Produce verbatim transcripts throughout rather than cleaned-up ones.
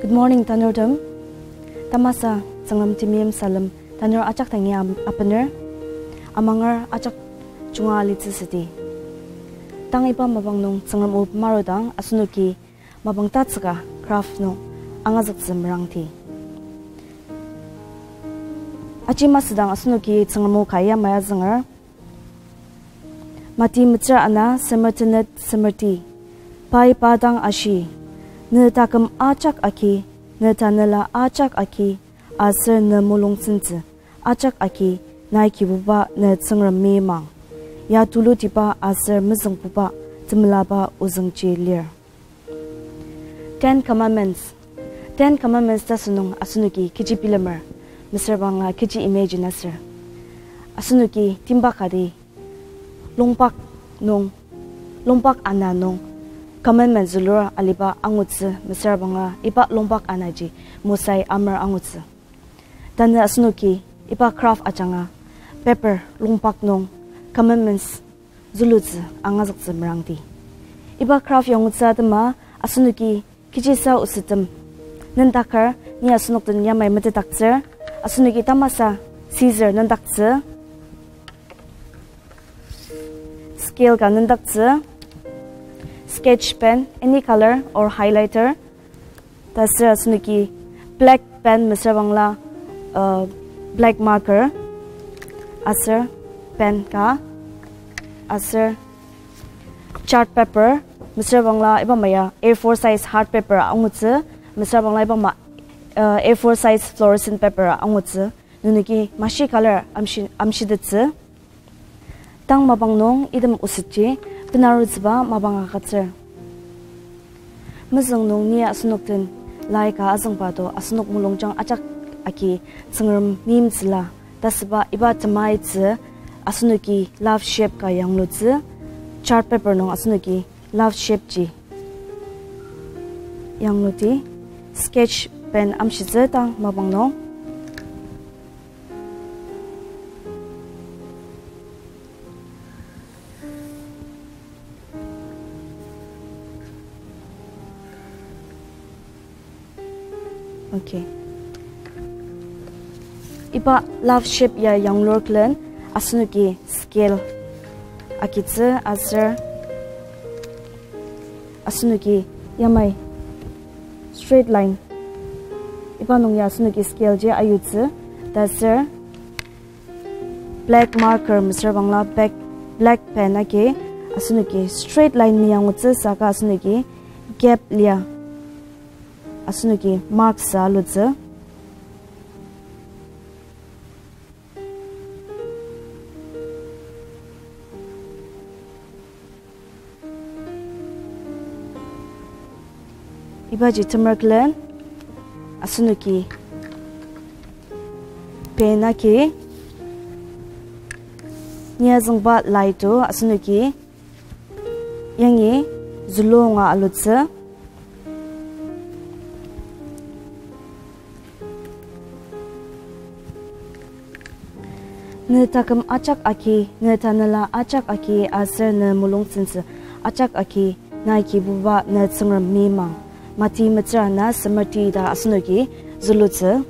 Good morning, tanurtem. Tamasa Tsüngrem temeim salem tanur ajak dangi am-, apener. Amanger ajak junga alitsü südi. Tang iba mapang nung Tsüngrem o marudang asenoki mapang tatsüka craft nung angazüktsü merangdi. Aji masüdang asenoki Tsüngrem o ka ya maya zünger. Mati metsür ana semer tenet semer ti. Pai pa dang ashi, ne taküm ajak agi, ne tanela ajak agi, aser ne mulung sentsü ajak agi, nai Kibuba ne Tsüngrem meimang. Ya tulutiba aser mezüngbuba temelaba ozüngji lir. Ten Commandments. Ten Commandments ta sünung asenoki kechi bilemer, mesüra bangla kechi imagine aser. Asenoki timba kati longpak nung, longpak ana nung commandment zülur aliba angutsü, mesüra bangla iba longpak anaji Mosai amer angutsü. Tanü asenoki iba craft ajanga paper longpak nung commandments zülutsü angazüktsü merangdi. Iba craft ya angutsü atema asenoki kechisa osettem nendaker, ni asenok den yamai metetdaktsür. Asenoki tamasa scissor nendaktsü, scale ka nendaktsü, sketch pen, any color or highlighter, ta aser asenoki black pen mesüra bangla, uh, black marker, aser pen ka, aser chart paper, mesüra bangla iba ama ya A four size hard paper angutsü, mesüra bangla iba ama, uh, A four size fluorescent paper angutsü. Nenoki mashi color amshi-, amshitettsü. Tang mapang nung item osetji benarutsüba mapang agütsür. Mezüng nung ni asenok den lai ka azüngba to asenok mulungjang ajak agi Tsüngrem meimtsüla ta süba iba temaitsü asenoki love shape ka yanglutsü, chart paper nung asenoki love shape ji yangluti, sketch pen amshitsü tang mapang nung. Okay. Iba love shape ya yanglur külen asenoki scale agitsü aser asenoki yamai straight line. Iba nung ya asenoki scale ji ayutsü, ta aser black marker mesüra bangla black, black pen agi asenoki straight line meyangutsü saka asenoki gap lia asenoki mark sa alutsü. Ibaji temer külen asenoki pen agi ni azüngba lai to asenoki yangi zülunga alutsü. Ne taküm ajak agi, ne tanela ajak agi, aser ne mulung sentsü ajak agi, nai Kibuba ne Tsüngrem meimang. Mati metsür ana semer ti ta asenoki zülutsü.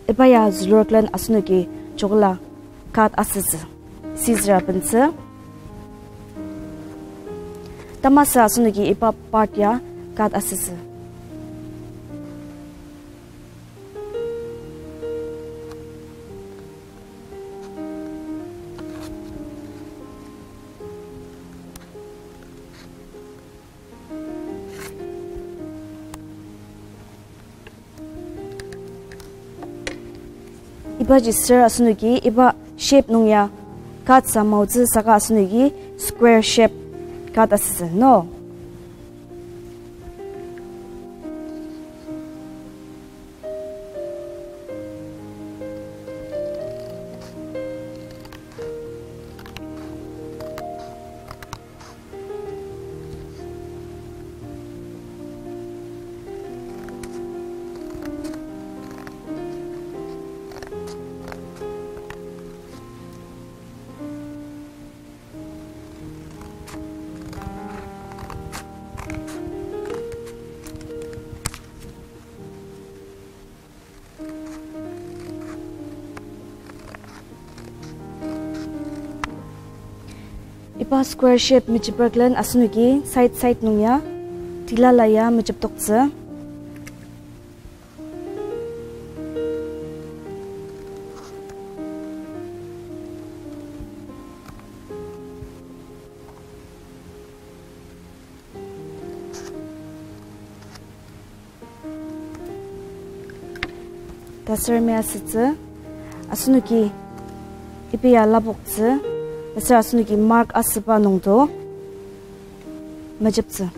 Iba ya zülur külen asenoki chokola cut asütsü. Scissor abentsü. Tamasa asenoki iba part ya cut asütsü. Ibaji ser asenoki iba shape nung ya cut sa maotsü saka asenoki square shape cut asütsü no. Iba square shape mejeper külen asenoki side side nung ya, tilala ya mejeptoktsü. Taser mi asütsü, asenoki iba ya lapoktsü, taser asenoki mark asüba nungto mejeptsü.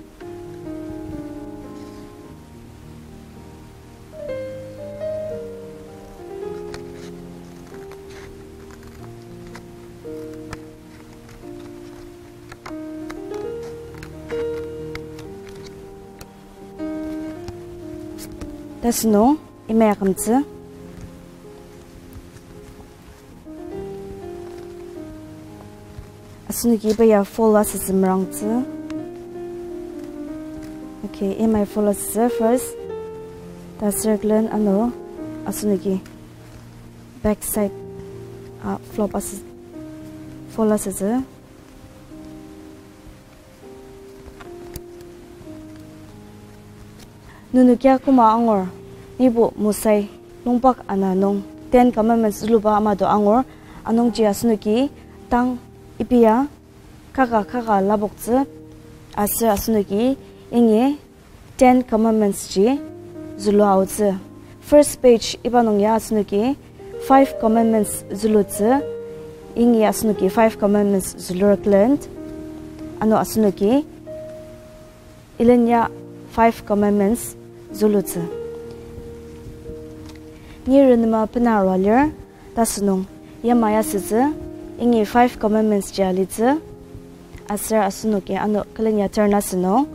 Tasünung, imai akümtsü. Asenoki iba ya fold asütsü merangtsü. Okay, imai fold asütsü first. Taser külen ano asenoki back side, ah, flop asü-, fold asütsü. Nenok ya koma angur, nibo Mosai nungpak ana nung Ten Commandments züluba ama do angur, anungji asenoki tang iba ya kaka kaka lapoktsü, aser asenoki yangi Ten Commandments ji zülua aotsü. First page iba nung ya asenoki Five Commandments zülutsü, yangi asenoki Five Commandments zülur külen, ano asenoki ilen ya Five Commandments zülutsü. Ni renema bena arua lir, tasünung, yamai asütsü, yangi Five Commandments ji alitsü, aser asenoki ano külen ya turn asünung,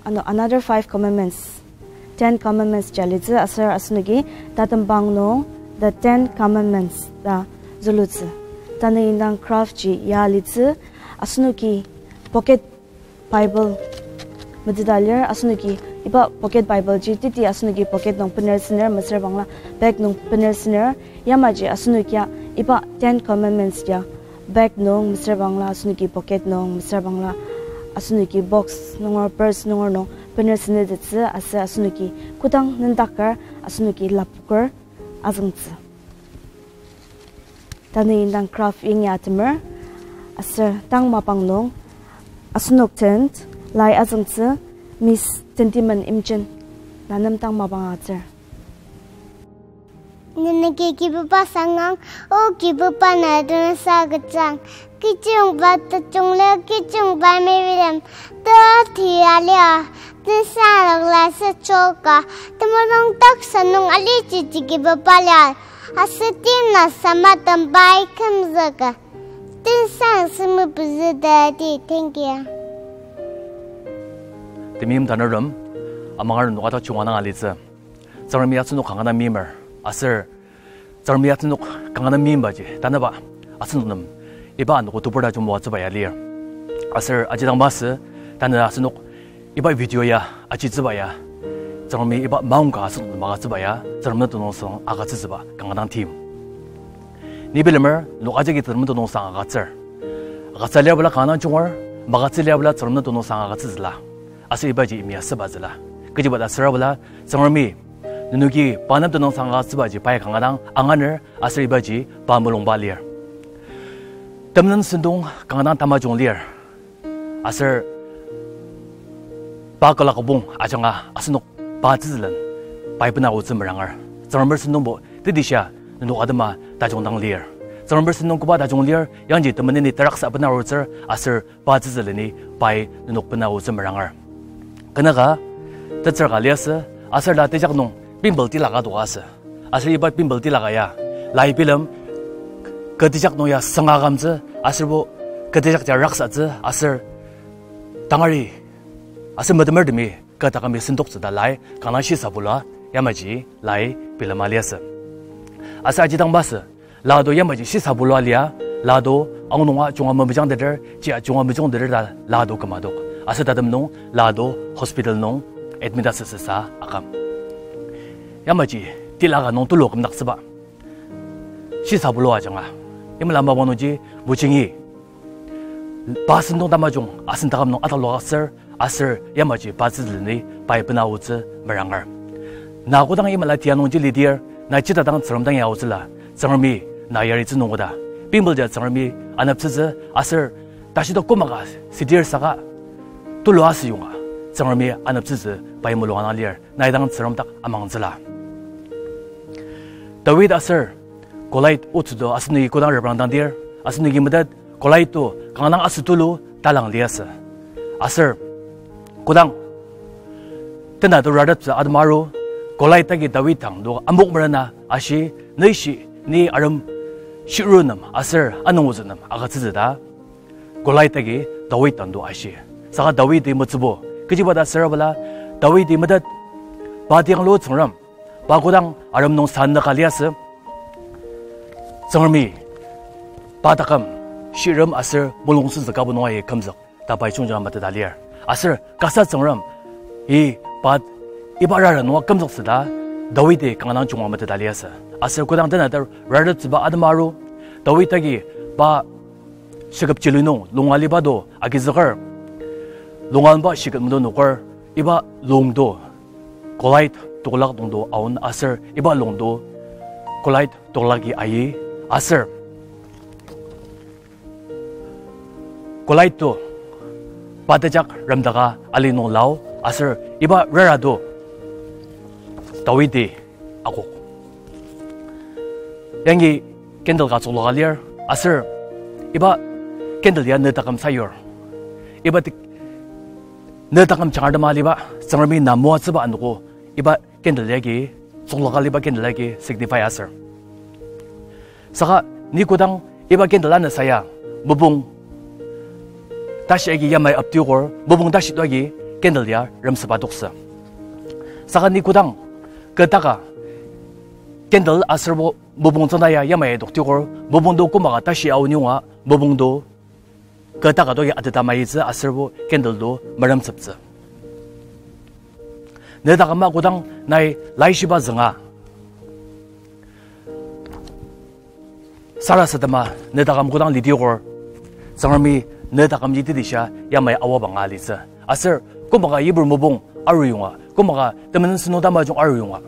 ano another Five Commandments, Ten Commandments ji alitsü, aser asenoki tatembang nung The Ten Commandments ta zülutsü. Tanü indang craft ji ya alitsü, asenoki pocket Bible meteta lir, asenoki iba pocket Bible ji teti asenoki pocket nung bener süner, mesüra bangla bag nung bener süner, yamaji asenoki ya iba Ten Commandments ya bag nung, mesüra bangla asenoki pocket nung, mesüra bangla asenoki box nunger, purse nunger nung bener sünetettsü, aser asenoki kodang nendaker asenoki lapoker azüngtsü. Tanü indang craft yangi atemer, aser tang mapang nung asenok tent lai azüngtsü, Miss Tentimen Imchen, na nem tang mapang agütsür. Nenok Kibuba sangang, O Kibuba, na tensa agütsüang. Kechiyongba tajungli, kechiyongba mebilem, ta tia lia, tensa rokla se choka, temulung taksa nung aliji Kibuba lia, aser tina sama tembai kümzüka, tensa semi pezü ta ti. Thank you. Temeim tanurtem, amangar nenok ajak junga dang alitsü. Tsüngremi asenok kanga dang meimer, aser Tsüngremi asenok kanga dang meimbaji, tanaba asenok nem iba anogo tebur tajung moatsüba ya lir. Aser aji dang masü, tanü asenok iba video ya ajitsüba ya, Tsüngremi iba maongka asenok nem agütsüba ya, Tsüngrem nem tenüngsang agütsütsüba kanga dang tim. Ni bilemer, nenok ajaki Tsüngrem nem tenüngsang agütsür. Agütsü liabula kanga dang junger, magütsü liabula Tsüngrem nem tenüngsang agütsütsüla. Aser ibaji imya süba züla. Kechiba ta sürabula, Tsüngremi nenoki pa nem tenüngsang agütsübaji pai kanga dang anganer, aser ibaji pa mulungba lir. Temenen sentong kanga dang tamajung lir. Aser pa külakubong ajanga asenok pa tezülen pai bena aotsü meranger. Tsüngremer sentongbo tetishia nenok atema tajung dang lir. Tsüngremer sentong koba tajung lir, yangji temeneni teraksa bena arutsür, aser pa tezüleni pai nenok bena aotsü meranger. Kenaka tetsür ka liasü, aser la tejak nung pimple tilaka toka asü. Aser iba pimple tilaka ya, lai bilem ketejak nung ya sünga kamtsü, aserbo ketejak ja raksatsü, aser tangari, aser metemertemi kü takümi sentoktsü ta lai kanga shisa bulua, yamaji lai bilema liasü. Aser aji dang masü, lado yamaji shisa bulua lia, lado angu nunga junga memejangteter, chia junga mejungteter ta lado kümadok. Aser tatem nung lado hospital nung admit asüsüsa aküm. Yamaji tilaka nung tulu kümdaktsüba. Shisa bulua ajanga imla mapang nungji mujingi pa sentong tamajung asen taküm nung atalokaktsür, aser yamaji pa tsüzüleni pai bena aotsü meranger. Na kodang imla tia nungji lidir, na jita dang Tsüngrem dang ya aotsüla, Tsüngremi na yaritsü nungkoda. Bimbalja Tsüngremi aneptsütsü aser tashitok kümaka sidir saka tulu asüyonga Tsüngremi aneptsütsü pai mulung ana lir, nai dang Tsüngrem dak amangtsüla. David aser Goliath otsü to asenoki kodang reprangdangdir, asenoki metet Goliath to kanga dang asü tulu talang liasü. Aser kodang tena to rateptsü atema aru, Goliath agi David dang to amok merena ashi, Nüshi, ni arem shiru nem aser anungzü nem agütsütsü ta Goliath agi David dang to ashi. Saka Dawidi metsübo, kechiba ta sürabala, Dawidi metet pa tianglu Tsüngrem, pa kodang arem nung sa nüka liasü, Tsüngremi pa taküm shirem aser mulung sütsü kabo nunga kümzük ta pai chungjang meteta lir. Aser kasa Tsüngremi pa iba rara nunga kümzüktsü ta Dawidi kanga dang junga meteta liasü. Aser kodang tena ter rateptsüba atema aru, David agi pa shiküp jili nung lung aliba to agizüker, lung anba shiküp meto noker, iba lung to Goliath toklak nung to aon aser iba lung to Goliath toklaki ayi aser Goliath to pa tejak remdaka ali nung lao aser iba rara to Dawidi akok. Yangi candle ka tsükloka lir, aser iba candle ya ne taküm sayur. Iba ti-, ne taküm jangar tema aliba, Tsüngremi na moatsüba anogo, iba candle yagi, tsükloka aliba candle yagi signify aser. Saka ni kodang iba candle ana saya, mopung tashi agi yamai aptioker, mopung tashi to agi candle ya remsüba toktsü. Saka ni kodang ketaka candle aserbo mopung tsüngda ya yamai toktioker, mopung to kümaka tashi aonunga, mopung to ketaka to ya ateta maitsü aserbo candle to meremsüptsü. Ne taküma kodang nai laishiba zünga sarasadema ne taküm kodang litioker, Tsüngremi ne taküm yitidisha yamai aoba nga alitsü. Aser kümaka yipur mopung aruyonga, kümaka temenen sentong tamajung aruyonga,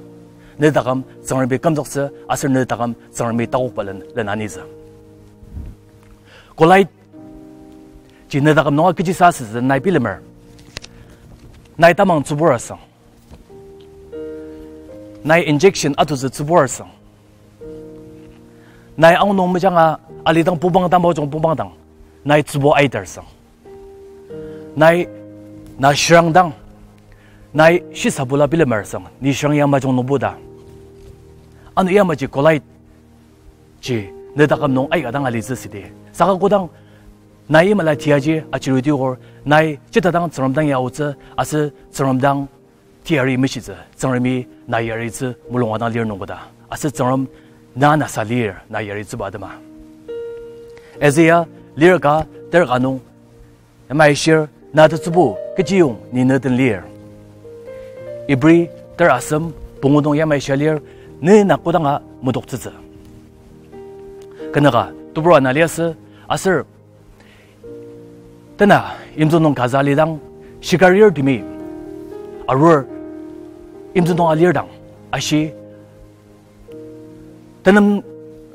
ne taküm Tsüngremi kümzüktsü aser ne taküm Tsüngremi takokba len, len anitsü. Goliath ji ne taküm nunga kechisa asütsü nai bilemer. Nai tamang tsübur asüng. Nai injection atutsü tsübur asüng. Nai aonung mejanga alidang pubang tamajung pubang dang nai tsübu aiter asüng. Nai na shirang dang, nai shisabula bilemer asüng, ni shirang ya majung nungbo ta. Ano yamaji Goliath ji ne taküm nung aika dang alitsü sidi. Saka kodang nai imala tiaji achiru tioker, nai jita dang Tsüngrem dang ya aotsü, aser Tsüngrem dang teyari meshitsü, Tsüngremi na yaritsü mulung adang lir nungkoda. Aser Tsüngrem na nasa lir na yaritsüba atema. Isaiah lir ka ter ka nung yamai ashir, na tetsübu kechiyong ni ne den lir. Ibri ter asem pungu nung yamai ashia lir, ne na kodanga metoktsütsü. Kenaka tebur ana liasü, aser tena yimtsü nung kaza alidang, shikarir temi arur yimtsü nung alir dang, ashi tenem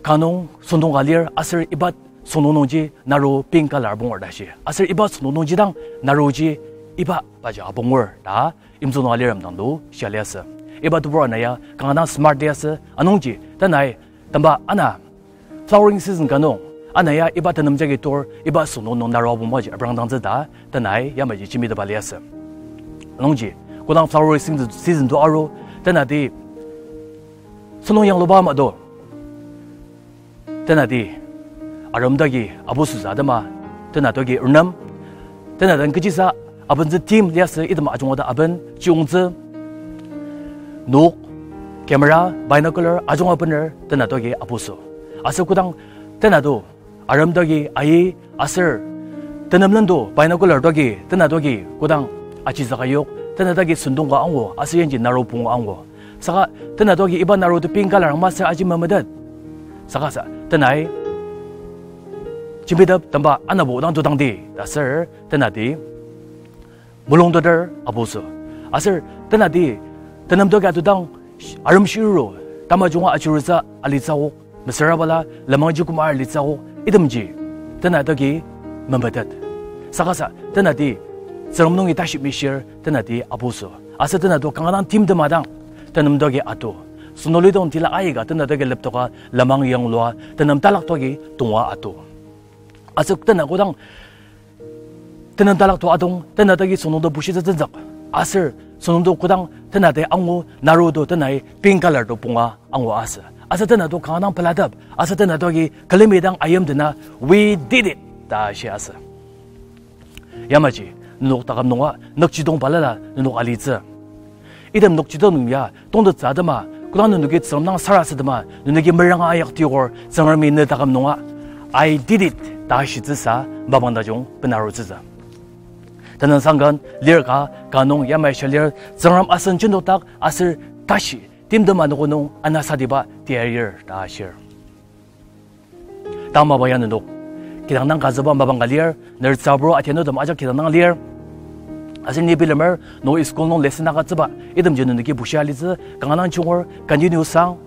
ka nung süngdong ka lir aser iba süngdong nungji naru pink colour abongor ta shi. Aser iba süngdong nungji dang naruji iba paji abongor ta yimtsü nung alirem dang to shia liasü. Iba tebur ana ya kanga dang smart liasü, anungji tenai temba ana flowering season ka nung ana ya iba tenem jagi tur iba süngdong nung naru abongbaji aprangdangtsü ta tenai yamaji jembiteba liasü. Anungji kodang flowering season, season to aru, tenati süngdong yangluba ama to, tenati arem dagi abutsütsü atema, tena togi arnem, tena den kechisa abentsü team liasü item ajunga ta aben, chiyongtsü, nok, camera, binocular ajunga bener tena togi abutsü. Aser kodang tena to arem togi ayi aser tenemlen to binocular togi tena togi kodang achizüka yok, tena togi süngdong ka angu aser yangji naru pungu angu. Saka tena togi iba naru to pink colour ama ser aji memetet. Saka sa tenai jembitep temba anabo dang tudangdi ta ser tenati mulungteter aputsü. Aser tenati tenemtoki atudang arem shiru, tamajunga achirutsü alitsü akok, mesüra bala lenmangji koma alitsü akok, itemji tenatoki memetet. Saka sa tenati Tsüngrem nungi tashi mishir tenati aputsü. Aser tenato kanga dang timtem adang tenemtoki atu. Sünolidong tila aika tenatoki leptoka lenmang yanglua tenem talaktoki tonga atu. Aser tena kodang tenem talakto atong, tenatoki sünungto bushitsü tenzük. Aser sünungto kodang tenati angu naruto tenai pink color to punga angu asü. Aser tenato kanga dang pelatep. Aser tenatoki külemi dang ayimdena, "We did it!" ta shi asü. Yamaji, nenok taküm nunga nükjidong balala nenok alitsü. Item nükjidong nung ya tongtettsü atema, kodang nenoki Tsüngrem dang sarasadema nenoki meranga ayakteor, Tsüngremi ne taküm nunga, "I did it" ta shitsüsa mapang tajung benarutsütsü. Tenüngsang ken lir ka, ka nung yamai shia lir, Tsüngrem asen jendokdak aser tashi timtem anogo nung anasatiba tiarir ta shir. Tang mapang ya nenok kidang dang kazüba mapang ka lir, ner tsaburo atianutem ajak kidang dang lir. Aser ni bilemer, no school nung lesson agütsüba itemji nenoki bushia litsü, kanga dang junger, continue sang.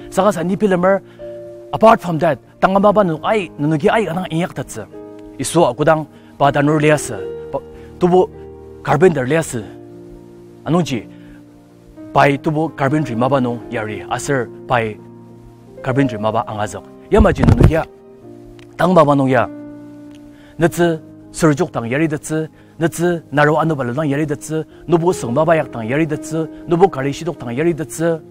Saka sa ni bilemer, apart from that, tanga mapa nenok ai, nenoki ai kanga dang inyaktettsü. Yisu a kodang pa tanur liasü, pa, tebu carpenter liasü. Anungji, pai tebu carpentry mapa nung yari, aser pai carpentry mapa angazük. Yamaji nenokia, tang mapa nung ya, netsü sürjok dang yaritettsü, netsü naru anuba ladang yaritettsü, nübu süng mapa yak dang yaritettsü, nübu kari shitok dang yaritettsü,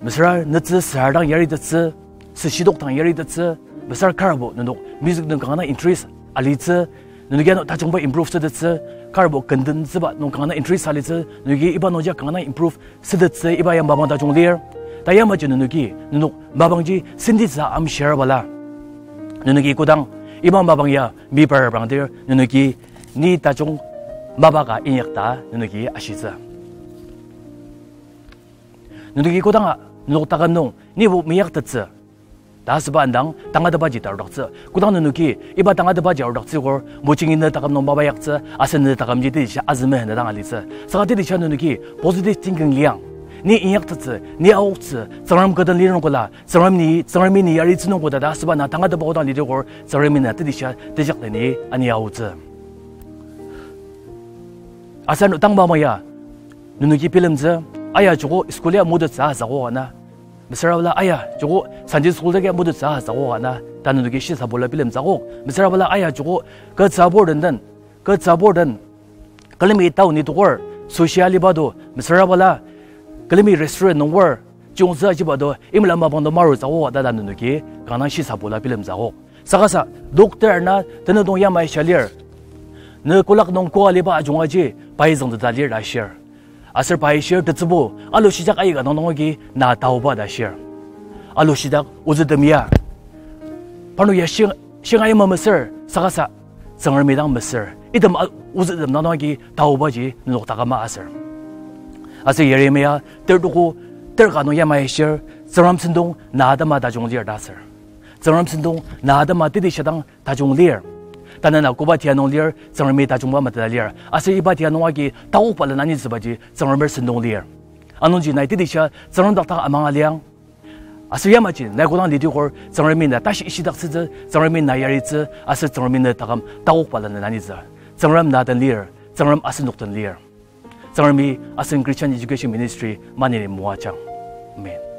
mesüra netsü süra dang yaritettsü, süshitok dang yaritettsü, mesüra karbo nenok music nung kanga dang interest alitsü, nenoki ano tajungba improve sütettsü, karbo kendentsüba nung kanga dang interest alitsü, nenoki iba nungji kanga dang improve sütettsü, iba ya mapang tajung lir. Ta yamaji nenoki, nenok mapangji sentitsü amshir bala, nenoki kodang iba mapang ya mibar bangdir, nenoki ni tajung mapa ka inyak ta nenoki ashitsü. Nenoki kodanga nenok taküm nung nibo miyaktettsü ta asüba indang tangatetbaji tarudaktsü. Kodang nenoki iba tangatetbaji arudaktsü kor, mojingi ne taküm nung mapa yaktsü, aser ne takümji tetishia azüme ne dang alitsü. Saka tetishia nenoki positive thinking liang. Ni inyaktettsü, ni aoktsü, Tsüngrem kü den lir nung kola, Tsüngrem ni, Tsüngremi ni yaritsü nung koda ta asüba na tangatetba kodang lidir kor, Tsüngremi na tetishia tejakleni ani aotsü. Aser nenok tang mapang ya, nenoki bilemtsü, aya joko school ya mutettsü azako ana, mesüra bala aya joko Sunday school dagi mutettsü azako ana ta nenoki shisabola bilemtsü akok. Mesüra bala aya joko kü tsübur den den, kü tsübur den külemi tao ni tokor, social iba to, mesüra bala külemi restaurant nung wor, chiyungtsü ajiba to, imla mapang to marutsü akok ta ta nenoki kanga dang shisabola bilemtsü akok. Saka sa, doctor na tenüdong yamai shia lir, ne kolak nung koa aliba ajungaji pai züngteta lir ta shir. Aser pai shir, tetsübo, alu shitak aika nung nungi na taoba ta shir. Alu shitak ozütem ya, parnok ya shing, shing aima mesür, saka sa, Tsüngremi dang mesür. Item a-, ozütem nung nungi taobaji nenok taküma aser. Aser Yeremia ter tuko ter ka nung yamai shir, Tsüngrem sentong na atema tajung lir ta ser. Tsüngrem sentong na atema tetishia dang tajung lir. Tanü na koba tia nung lir, Tsüngremi tajungba meteta lir. Aser iba tia nung agi takokba lena anitsübaji Tsüngremer sentong lir. Anungji nai tetishia Tsüngrem dak dang amanga liang. Aser yamaji nai kodang lidir kor, Tsüngremi na tashi ishidaktsütsü, Tsüngremi na yaritsü, aser Tsüngremi ne taküm takokba lena anitsü. Tsüngrem na den lir, Tsüngrem asenok den lir. Tsüngremi asen Christian Education Ministry maneni moajang. Amen.